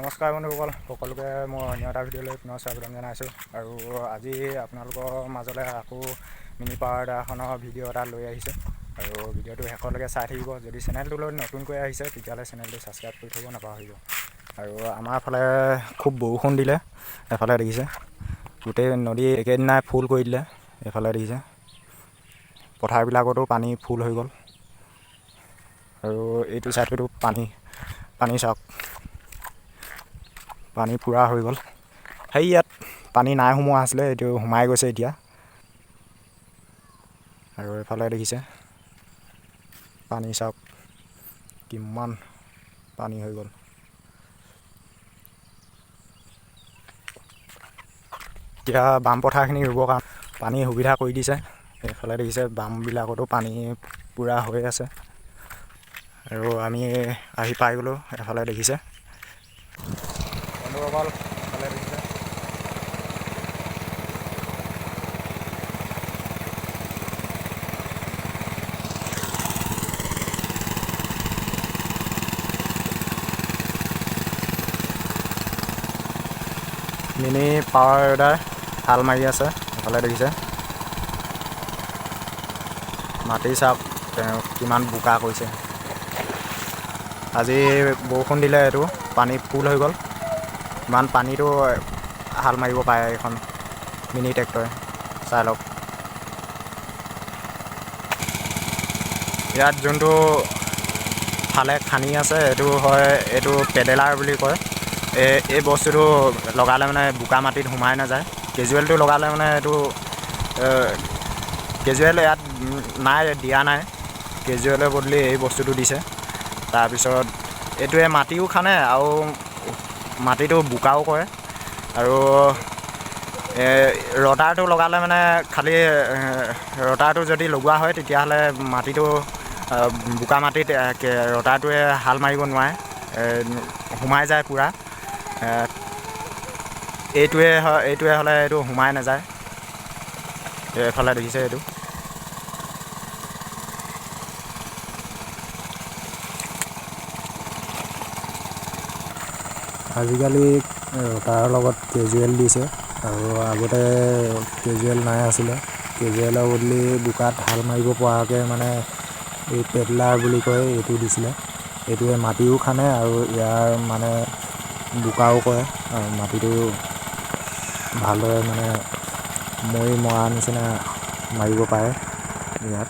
নমস্কাৰ বন্ধুসকল, সকলোকে মই অন্য এটা ভিডিঅ'লৈ পুনৰ স্বাগতম জনাইছোঁ। আৰু আজি আপোনালোকৰ মাজলৈ আকৌ মিনি পাৱাৰ টিলাৰখনৰ ভিডিঅ' এটা লৈ আহিছোঁ। আৰু ভিডিঅ'টো শেষলৈকে চাই থাকিব। যদি চেনেলটোলৈ নতুনকৈ আহিছে, তেতিয়াহ'লে চেনেলটো ছাবস্ক্ৰাইব কৰি থ'ব নাপাহৰিব। আৰু আমাৰ ফালে খুব বৰষুণ দিলে। এফালে দেখিছে, গোটেই নদী একেদিনাই ফুল কৰি দিলে। এইফালে দেখিছে, পথাৰবিলাকতো পানী ফুল হৈ গ'ল। আৰু এইটো চাইডতো পানী পানী চাওক, পানী পূৰা হৈ গ'ল। সেই ইয়াত পানী নাই সোমোৱা আছিলে, এইটো সোমাই গৈছে এতিয়া। আৰু এইফালে দেখিছে, পানী চাওক, কিমান পানী হৈ গ'ল। এতিয়া বাম পথাৰখিনি ৰুবৰ কাৰণে পানী সুবিধা কৰি দিছে। এইফালে দেখিছে, বামবিলাকতো পানী পূৰা হৈ আছে। আৰু আমি আহি পাই গ'লোঁ। এফালে দেখিছে বন্ধুসকল, এফালে দেখিছে, মিনি পাৱাৰ ৱেডাৰ হাল মাৰি আছে। এফালে দেখিছে, মাটি চাওক, তেওঁ কিমান বোকা কৰিছে। আজি বৰষুণ দিলে, এইটো পানী ফুল হৈ গ'ল। ইমান পানীটো হাল মাৰিব পাৰে এইখন মিনি ট্ৰেক্টৰে, চাই লওক। ইয়াত যোনটো ফালে খান্দি আছে, এইটো হয়, এইটো পেডেলাৰ বুলি কয়। এই বস্তুটো লগালে মানে বোকা মাটিত সোমাই নাযায়। কেজুৱেলটো লগালে মানে এইটো কেজুৱেল ইয়াত নাই, দিয়া নাই। কেজুৱেলৰ বদলি এই বস্তুটো দিছে। তাৰপিছত এইটোৱে মাটিও খানে আৰু মাটিটো বোকাও কৰে। আৰু ৰটাৰটো লগালে মানে খালী ৰটাৰটো যদি লগোৱা হয়, তেতিয়াহ'লে মাটিটো বোকা মাটিত ৰটাৰটোৱে হাল মাৰিব নোৱাৰে, সোমাই যায় পূৰা। এইটোৱে হয়, এইটোৱে হ'লে এইটো সোমাই নাযায়। এইফালে দেখিছে এইটো। আজিকালি তাৰ লগত কেজুৱেল দিছে আৰু আগতে কেজুৱেল নাই আছিলে। কেজুৱেলৰ বদলি বোকাত হাল মাৰিব পৰাকৈ মানে এই পেডলাৰ বুলি কয়, এইটো দিছিলে। এইটোৱে মাটিও খানে আৰু ইয়াৰ মানে বোকাও কৰে আৰু মাটিটো ভালদৰে মানে মৈ মৰা নিচিনা মাৰিব পাৰে ইয়াত।